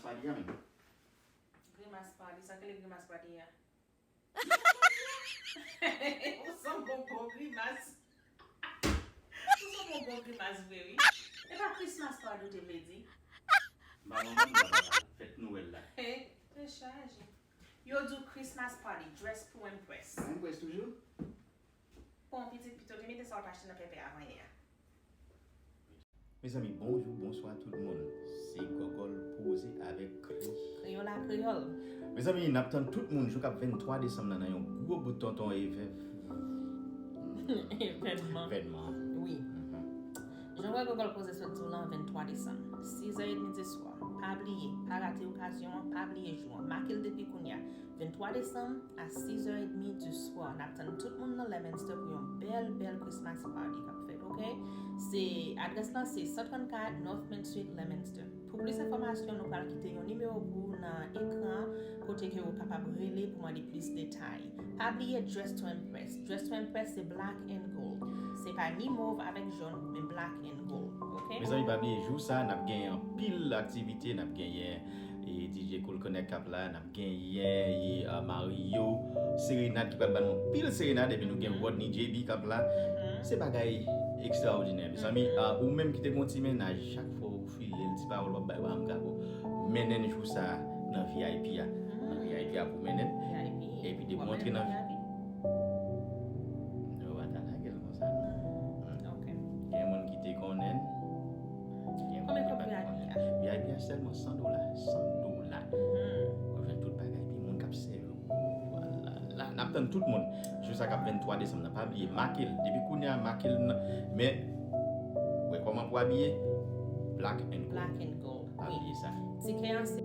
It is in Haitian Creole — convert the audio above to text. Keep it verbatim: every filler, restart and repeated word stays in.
Party a menm. Grimas party, sa k rele grimas party a? Ou sanble yon bon grimas. Ou sanble yon bon grimas vre wi. E pa Christmas party ou te vle di? M pa konprann sa papa. Fèt Nwèl la. Te chaje. Yo di w Christmas party, dress to impress. Mwen près toujou. Bon pitit pito te mete sa w t achte nan pèpè avan yè a. Mezanmi, bonjou, bonswa tout moun. Se Gògòl poze avèk Kri. Kreyòl a kreyòl. Mezanmi, n ap tann tout moun jou k ap venntwa desanm nan nan yon gwo bout tonton evè- Evènman. Evènman. Wi. Jan wè Gògòl poze sot di w lan venntwa desanm, sizè edmi di swa. Pa bliye, pa rate okazyon an, pa bliye jou an. Make l depi kounye a. Venntwa desanm a sizè edmi di swa. N ap tann tout moun nan Leominster pou yon bèl, bèl Christmas party k ap fèt, oke? Se, adrès lan se san trannkat North Main Street, Leominster. Pou plis enfòmasyon, nou pral kite yon nimewo pou w nan ekran an, kote ke w kapab rele pou mande plis detay. Pa bliye dress to impress. Dress to impress se black and gold. Se pa ni mov avèk jòn, men black and gold. Oke? Mezanmi, pa bliye jou sa, n ap gen anpil aktivite, n ap genyen e, D J Cool Connect k ap la, n ap genyen e, uh, Mario, serenad ki pral ban nou pil serenad, epi nou gen Rodney J B k ap la. Se bagay ekstraòdinè. Mezanmi, uh, ou menm ki te gon ti mennaj, chak fwa ou file l, ti pawòl w ap bay Wam Gago, mennen n jou sa nan V I P a. Nan V I P a pou mennen n. Epi depi w antre nan, yo pa ta lage l konsa non. Ok. Gen moun ki te konnen l. Gen moun Konbyen ki kòb pa t V I P konnen a? L. V I P a sèlman san dola. San dola. W ap jwenn tout bagay, epi moun k ap sèvi w. Voilà. N ap tann tout moun. Jou sa k ap venntwa desanm nan. Pa bliye, make l. Depi kounye a, make l nan. Men, wè kòman pou abiye. Black and gold. Black and gold. Pa Wi. Bliye sa. Tikè an se